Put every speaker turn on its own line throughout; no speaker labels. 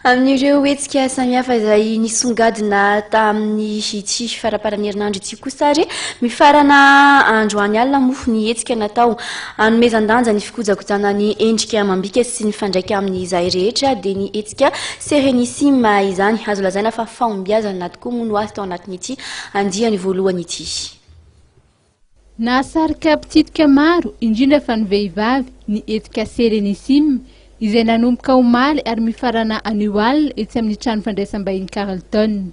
Amin'ireo hetsika samihafa izay nisongadina tamin'ny ity faramparan'ny herinandro ity kosa ary mifarana androany alina moa ny hetsika natao hanomezan-danja ny fikojakojana ny endrika amam-bika sy mifandraika amin'izay rehetra dia ny hetsika Serenissime izany. Azo lazaina fa fahombiazana tokoa moa no azo tao anatin'ity andiany voalohany ity.
Nahasarika mpitsidika maro, indrindra fa ny vehivavy, ny hetsika Serenissime, izay nanomboka omaly ary mifarana anio alina etsy amin'ny trano fandraisam-bahiny Carlton.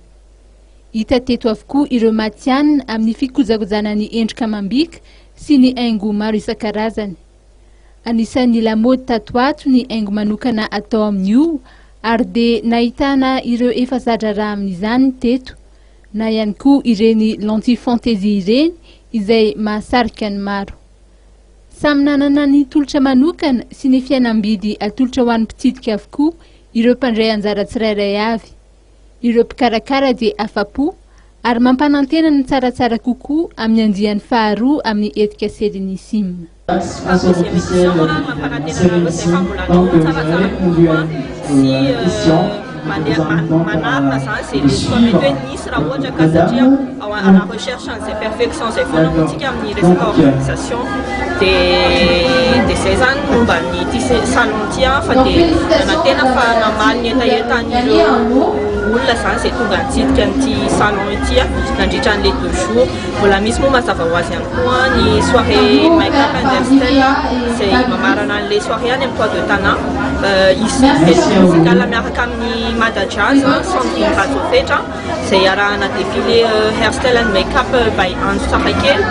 Hita teto avokoa ireo matihanina amin'ny fikojakojana ny endrika amam-bika sy ny haingo maro isan-karazany. Anisan'ny lamaody tato ato ny haingo manokana atao amin'io ary dia nahitana ireo efa za-draharaha amin'izany teto. na ihany koa ireny lentille fantaisie ireny izay mahasarika ny maro. Samy nanana ny tolotra manokana sy ny fihenam-bidy atolotra ho an'ny mpitsidika avokoa ireo mpandray anjara tsirairay avy. Ireo mpikarakara dia afa-po ary mampanantena ny tsaratsara kokoa amin'ny andiany faharoa amin'ny hetsika Serenissime.
Sponsor officiel de Serenissime, donc vous avez répondu à une question. Nous vous invitons à de suivre madame. D'accord.
Dia dia zay zany momba ny ity salon ity an, fa dia nanantena fa namaly ny hetahetan'ireo olona zany izay tonga nitsidika an'ity salon ity an nandritra an'ilay deux jours. Mbola misy moa mazava ho azy ihany koa ny soirée make up and hairstyle izay mamarana an'ilay soirée any amin'ny Toit de Tana. Hisy fety musicale miaraka amin'ny Mada Jazz, Sandrine Rajaofetra izay iarahana défilé hairstyle and make up by Andro Tsafakely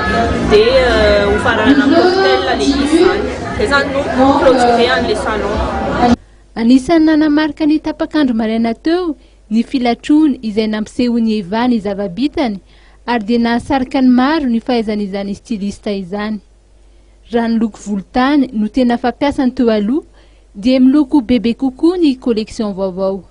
dia hofaranana amin'ny cocktail ilay izy izany. Izay izany no clôturer an'ilay salon.
Anisan'ny nanamarika ny tapak'andro maraina teo ny filatroany izay nampisehoan'i Eva ny zava-bitany ary dia nahasarika ny maro ny fahaizany izany styliste izany. Raha ny loko volontany no tena fampiasany teo aloha dia miloko bebe kokoa ny collection vaovao.